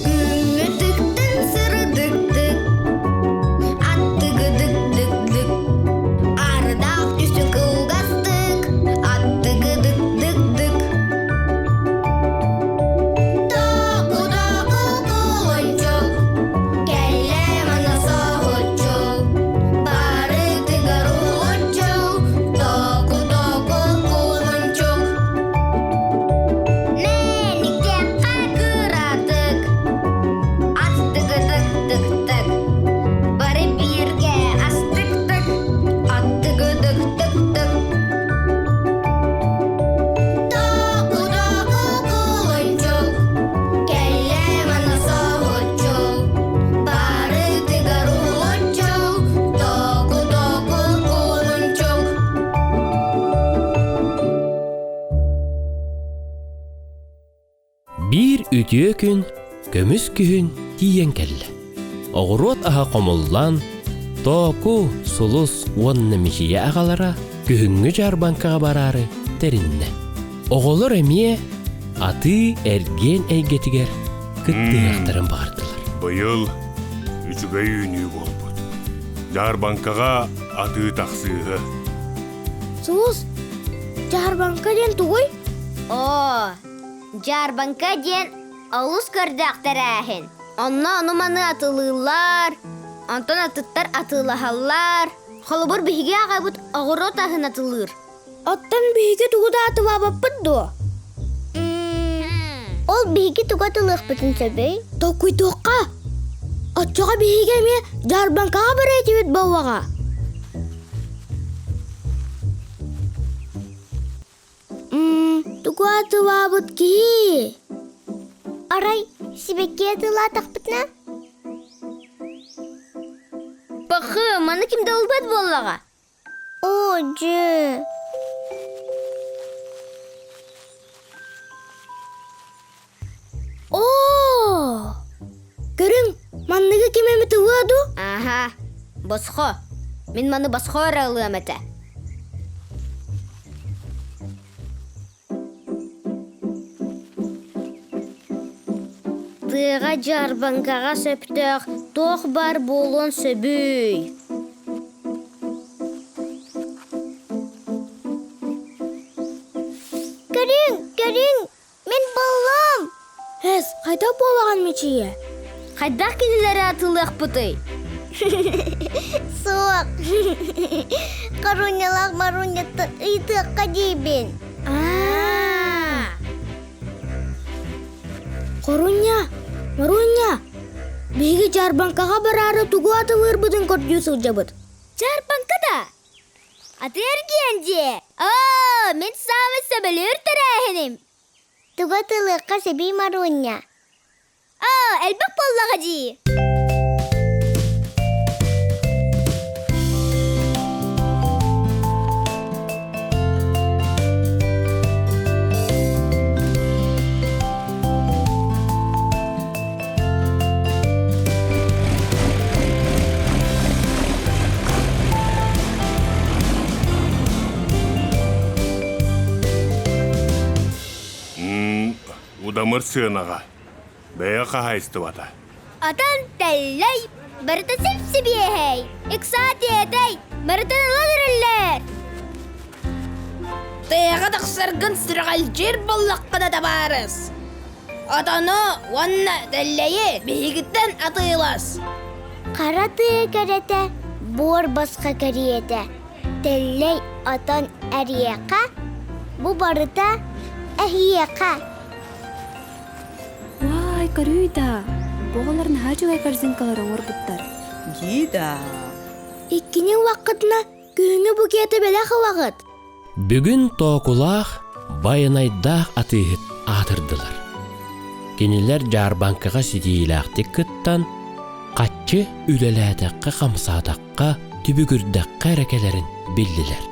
Күҥҥэ тыктын сырдыктык, аттыгыдык-дык-дык, ардаах түсү кылгастык, аттыгыдык-дык-дык. Току-току кулунчук, кэллэ манна соһуччу, барытыгар уһулуччу, току-току кулунчук. Мэниктэххэ кыратык, аттыгыдык-дык-дык, бары бииргэ астык-тык, аттыгыдык-дык-дык. Току-току кулунчук, кэллэ манна соһуччу, барытыгар уһулуччу, току-току кулунчук. Биир үтүө күн көмүс күһүн тиийэн кэллэ. Оҕуруот аһа хомуллан, Тооку, Сулус уонна Мичийэ аҕалара күһүҥҥү дьаарбаҥкаҕа бараары тэриннэ. Оҕолор эмиэ атыы-эргиэн эйгэтигэр кыттыһыахтарын баҕардылар. Быйыл үчүгэй үүнүү буолбут. Дьаарбаҥкаҕа атыы тахсыыһы. Сулус, дьаарбаҥка диэн тугуй? Оо, дьаарбаҥка диэн олус көрдөөх тэрээһин. Онно ону-маны атылыыллар, онтон атыттар атыылаһаллар. Холобур, биһиги аҕабыт оҕуруот аһын атылыыр. Оттон биһиги тугу да атылаабаппыт дуо? Ол биһиги тугу атылыахпытын сөбүй? Толкуйдуохха. Оччоҕо биһиги эмиэ дьаарбаҥкаҕа барар этибит буоллаҕа. Тугу атылаабыт киһи? Арай сибэкки атылаатахпытына? Пахы, маны ким да ылбат буоллаҕа. Оо, дьэ. Оо! Көрүҥ, манныгы ким эмит ылыа дуу? Аха, босхо. Мин маны босхо эрэ ылыам этэ. Тыаҕа дьаарбаҥкаҕа сөптөөх туох баар буолуон сөбүй? Көрүҥ, көрүҥ, мин буллум! Эс, хайдах буолаҕын Мичийэ? Хайдах кинилэри атыылыахпытый? Суох. Хорунньалаах Марунньаттан ыйытыахха диибин. Аа. Хорунньа, Марунньа, биһиги дьаарбаҥкаҕа бараары тугу атылыырбытын көрдүү сылдьабыт. Дьаарбаҥка да? Атыы-эргиэн дьиэ. Оо, мин саамай сөбүлүүр тэрээһиним. Тугу атылыахха сөбүй Марунньа? Аа, элбэх буоллаҕа дии. Удамыр сыанаҕа Бэйэ хаһаайыстыбата. Атан тэллэй, барыта сип-сибиэһэй, ыксаа тиэтэй, барытын ылан эрэллэр. Тыаҕа тахсаргын сүрэҕэлдьиир буоллаххына табаарыс. Отону уонна тэллэйи биһигиттэн атыылас. Хара тыа кэрэтэ, буор босхо кэриэтэ, тэллэй отон эриэхэ, бу барыта эһиэхэ. Уай, көрүүй да, бу оҕолор наһаа үчүгэй корзинкалары оҥорбуттар. Гида. Иккини ыллаххытына, күһүҥҥү букеты бэлэх ылаҕыт. Бүгүн Тоокулаах Байанайдаах атыыһыт аатырдылар. Кинилэр дьаарбаҥкаҕа ситиилээхтик кыттан, хаччы үлэлээтэххэ-хамсаатахха, түбүгүрдэххэ эрэ кэлэрин биллилэр.